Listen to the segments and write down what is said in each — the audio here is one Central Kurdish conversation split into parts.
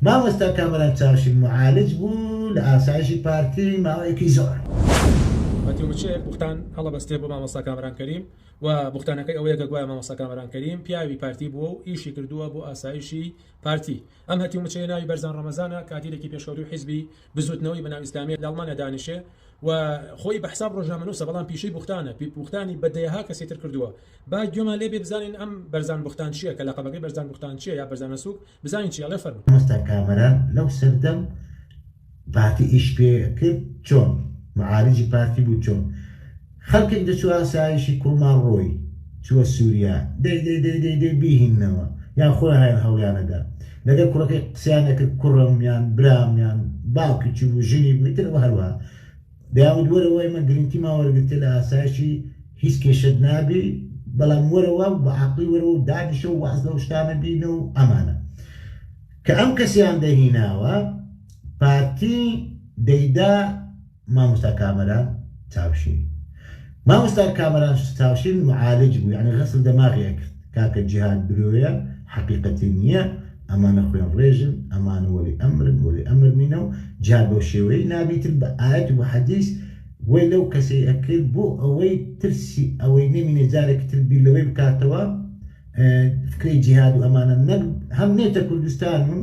مامۆستا کامەران چاوشین معالج بوو لە ئاسایشی پارتی ماوەیەکی زۆر. هەتیو مچەیەک بوختان هەڵەبەستێ بۆ مامۆستا کامەران کەریم و بوختانەکەی ئەوەیە کە گوایە مامۆستا کامەران کەریم پیاوی پارتی بووە و ئیشی کردووە بۆ ئاسایشی پارتی. ئەم هەتیو مچەیە ناوی بەرزان ڕەمەزانە کادیرێکی پێشکەوتووی حیزبی بزووتنەوەی بەناو ئیسلامیە لە ئەڵمانیا دانیشێ و خۆی بە حساب ڕۆژنامەنووسە بەڵام پیشەی بوختانە بوختانی بە دەیەها کەسی تر کردووە با گوێمان لێ بێ بزانین ئەم بەرزان بوختان چییە کە لەقەبەکەی بەرزان بوختان چییە یا بەرزانە سووک بزانین چیە ئەڵێ فەرموو. مامۆستا کامەران لەو سەردەم پارتی ئیش پێ کرد چۆن معالجی پارتی بوو چۆن خەلکێک دەچوو ئاسایشی کوڕمان ڕۆی چووە سوریا دەی دەی دەی دەی دەی بیهیننەوە یان خۆیان هەوڵیانەدا لەگەڵ کوڕەکەی قسەیان ئەکرد کوڕم یان برام یان باوکی چوو ژنی بوو ئیتر ئەوە هەروەها دەیانوت وەرەوە ئێمە گرنتیمان وەرگرتێ لە ئاسایشی هیچ کێشەت نابی بەڵام وەرەوە بە عەقڵی وەرەوە و دانیشە و واز لەو شتانە بینە و ئەمانە کە ئەم کەسیان دەهیناوە پارتی دەیدا مامۆستا کامەران چاوشین مامۆستا کامەران چاوشین معالج بوو یعنی غەسل دەماغی ئەکرد کاکە جیهاد درۆیە حەقیقەتی نییە ئەمانە خوێن ڕێژن ئەمانە وەلی ئەمرن وەلی ئەمر نینە و جیهاد بەو شێوەیەی نابیتر بە ئایەت و بە حەدیس وەی لەو کەسەی ئەکرد بۆ ئەوەی ترسی ئەوەی نەمینێ جارێکی تر بیر لەوەی بکاتەوە فکرەی جیهاد و ئەمانە نەک هەم نێتە کوردستان و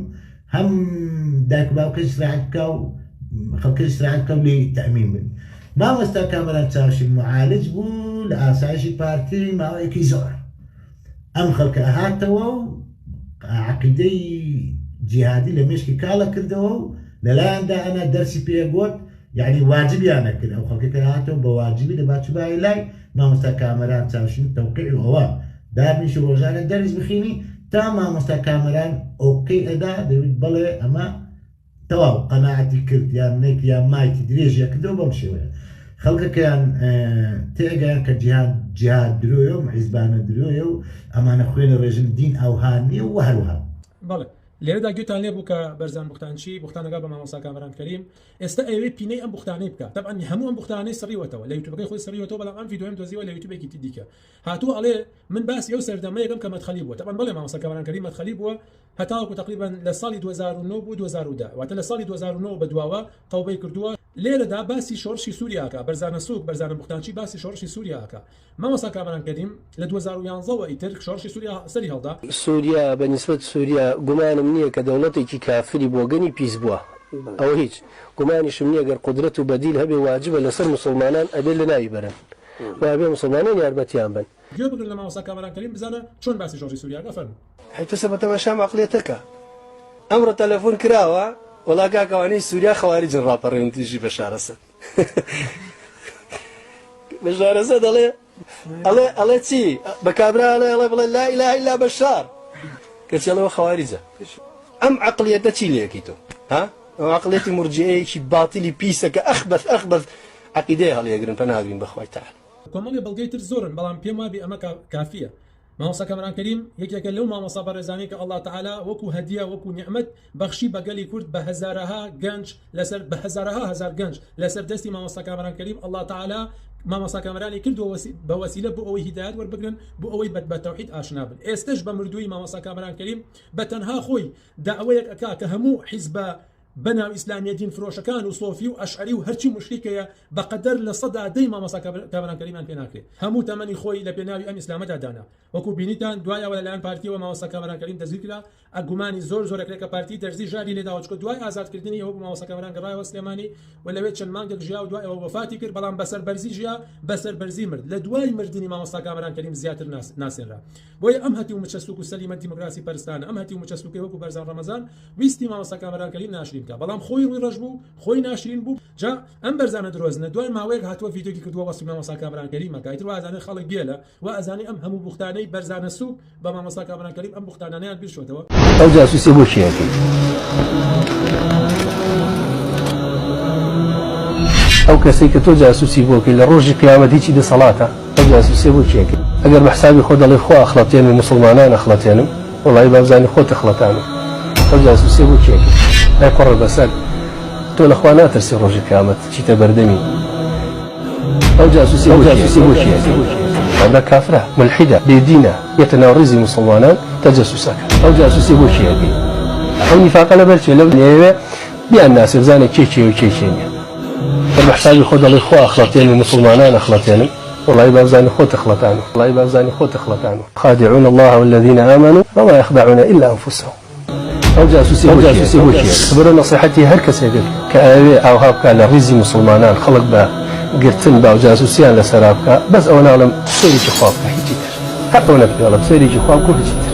هەم دایک و باوکەش ئیسراحەت بکا و خەڵکەش ئیسراحەت بکا و لێی تەئمین بن. مامۆستا کامەران چاوشین معالج بوو لە ئاسایشی پارتی ماوەیەکی زۆر ئەم خەڵکە ئەهاتەوە و عەقیدەی جیهادی لە مێشکی کاڵە کردەوە و لەلایەن دائەنا دەرسی پێگۆت یعنی واجبیان نەکرد ئەو خەڵکە کە هاتەوە بە واجبی دەبا چوبایە لای مامۆستا کامەران چاوشین تەوقیع و ئەوە دابنیشی ڕۆژانە دەرس بخینی تا مامۆستا کامەران ئۆکەی ئەدا دەویت بەڵێ ئەمە تەواو قەناعەتی کرد یان نەک یان مایتی درێژیە کردەوە بەم شێوەیە خەڵکەکەیان تێگەیان کە جیهان جیهاد درۆیە و حیزبانە درۆیە و ئەمانە خوێنە ڕێژن دین ئەوها نییە و هەروەها. بەڵێ لێرەدا گوێتان لێ بوو کە بەرزان بوختانچی بوختان دەکات بە مامۆستا کامەران کەریم ئێستا ئەیەوێ پینەی ئەم بوختانەی بکات تەبعەن هەموو ئەم بوختانەی سڕیوەتەوە لە یوتیوبەکەی خۆی سڕیوەتەوە بەڵام ئەم ڤیدیۆیەم دۆزیوە لە یوتیوبێکی دیکە هاتووە ئەڵێ من باسی ئەو سەردەمەیەکەم کە مەدخەلی بووە تەبعەن بەڵێ مامۆستا کامەران کەریم مەدخەلی بووە هەتاوەکو تەقریبەن لە ساڵی 2009 بۆ 2010 واتە لە ساڵی 2009 بە دواوە تەوبەی کردووە لێرەدا باسی شۆڕشی سووریا ئەکا بەرزانە سوک بەرزانە بوختانچی باسی شۆڕشی سووریا ئەکا مامۆستا کامەران کەریم لە 2011 وە ئیتر شۆڕشی سووریا سەری هەڵدا. سووریا بە نیسبەت سووریا گومانم نییە کە دەوڵەتێکی کافری بۆگەنی پیس بووە ئەوە هیچ گومانیشم نییە گەر قودرەت و بەدیل هەبێ واجبە لەسەر موسوڵمانان ئەبێ لەناوی بەرن و ئەبێ موسوڵمانان یارمەتیان بەن. گوێ بگرن لە مامۆستا کامەران کەریم بزانە چۆن باسی شۆڕشی سووریا ئەکا فەرموو. ئەی تۆ سە بە تەماشا ئەم عەقڵیەتە کە ئەمڕۆ تەلەفۆن کراوە وەڵا کاکە ئەوانەی سوریا خەواریجن ڕاپەڕیون دژی بەشار ئەسەد بەشار ئەسەد ئەڵێ ئەڵێ ئەڵێ چی بە کابرا ئەڵێ ئەڵێ بڵێ لا ئیلاهە ئیلا بەشار کەچی ئەڵێ خەواریجە ئەم عەقڵیەتە چی لێکی تۆ ها ئەو عەقڵیەتی مورجیەیەکی باتیلی پیسە کە ئەخبەث ئەخبەث عەقیدەیە هەڵیەگرن پەناگرین بەخوای تەعالا. کۆمەڵێ بەڵگەی تر زۆرن بەڵام پێم وابێ ئەمە کافیە. مامۆستا کامەران کەریم یەکێکە لەو مامۆستا بەڕێزانەی کە اللە تعالی وەکو هەدیە وەکو نیعمەت بەخشی بە گەلی کورد بە هەزارەها گەنج لەسەر بە هەزارەها هەزار گەنج لەسەر دەستی مامۆستا کامەران کەریم اللە تعالی مامۆستا کامەرانی کردووە بە وەسیلە بۆ ئەوەی هیدایەت وەربگرن بۆ ئەوەی بە بە تەوحید ئاشنا بن ئێستەش بە مردووی مامۆستا کامەران کەریم بە تەنها خۆی دەعوەیەک ئەکا کە هەموو حیزبە بەناو ئیسلامیە دین فرۆشەکان و سۆفی و ئەشعەری و هەرچی موشریکەیە بەقەدەر 10% مامۆستا کامەران کەریمیان پێ ناکرێ هەموو تەمەنی خۆی لە پێناوی ئەم ئیسلامەدا دانا وەکو بینیتان دوای ئەوە لەلایەن پارتیەوە مامۆستا کامەران کەریم دەستگیر کرا ئە گومانی زۆر زۆر ئەکرێ کە پارتی دەرزی ژاری لێداوە چونکە دوای ئازادکردنی ئەوە بوو مامۆستا کامەران گەڕایەوە سلێمانی و لەوێ چەند مانگێک ژیا و دوای ئەوە وەفاتی کرد بەڵام بەسەر بەرزی ژیا بەسەر بەرزی مرد لە دوای مردنی مامۆستا کامەران کەریم زیاتر ناسێنرا بۆیە ئەم هەتیو مچە سوک و سەلیمە دیموکراسی پەرستانە ئەم هەتیو مچە سوکەی وەکو بەرزان ڕەمەزان ویستی مامۆستا کامەران کەریم ناشرین بکا بەڵام خۆی ڕووی ڕەش بوو خۆی ناشرین بوو جا ئەم بەرزانە درۆزنە دوای ماوەیەک هاتووە ڤیدیۆکی کردووە وەسفی مامۆستا کامەران کەریم ئەکا ئیتر وا ئەزانێ خەڵک گێلە وا ئەزانێ ئەم هەموو بوختانەی بەرزانە سوک بە مامۆستا کامەران کەریم ئەم بوختانانەیان بیر چۆتەوە. ئەو جاسوسیە بۆ کێ ئەکەی؟ ئەو کەسەی کە تۆ جاسوسی بۆ ئەکەی لە ڕۆژی قیامەت هیچی دەسەڵاتە؟ ئەو جاسوسیە بۆ کێ ئەکەی؟ ئەگەر بە حسابی خۆت دەڵێی خوا ئەخڵەتێنم و موسڵمانان ئەخڵەتێنم وەڵایی بابزانی خۆت ئەخڵەتانم ئەو جاسوسیە بۆ کێ ئەکەی؟ ئەی قوڕ بەسەر تۆ لە خوا ناترسی ڕۆژی قیامەت چیتە بەردەمی ئەو جاسوسیە بۆ جاسوسی بۆ کێ کابرا کافرە ملحیدە بێدینە یەتە ناو ڕیزی موسڵمانان تەجەسوس ئەکا ئەو جاسوسیە بۆ کێ ئەکەی؟ ئەو نیفاقە لەبەر چیە لەو نەیەوێ بیان ناسێ بزانێ کێ کێیە و کێ کێ نیە. هەر بە حسابی خۆ دەڵێی خوا ئەخڵەتێنم و موسڵمانان ئەخڵەتێنم وەڵایی با بزانی خۆت ئەخڵەتانوە وەڵایی با بزانی خۆت ئەخڵەتانوە خادعون اللە والذین آمنوا وما یخدعون الا انفسهم ئەو جاسوسی بۆ جاسوسی بۆ کێ برۆ نەسیحەتی هەر کەسێک کە ئەوێ ئاوها بکا لە ڕیزی موسڵمانان خەڵک بە گرتن با و جاسوسیان لەسەرا بکا بەس ئەوە ناڵێم سەیرێکی خوا بکە هیچی تر هەر ئەوەنە پێڵم سەیرێکی خوا بکە و هیچی تر.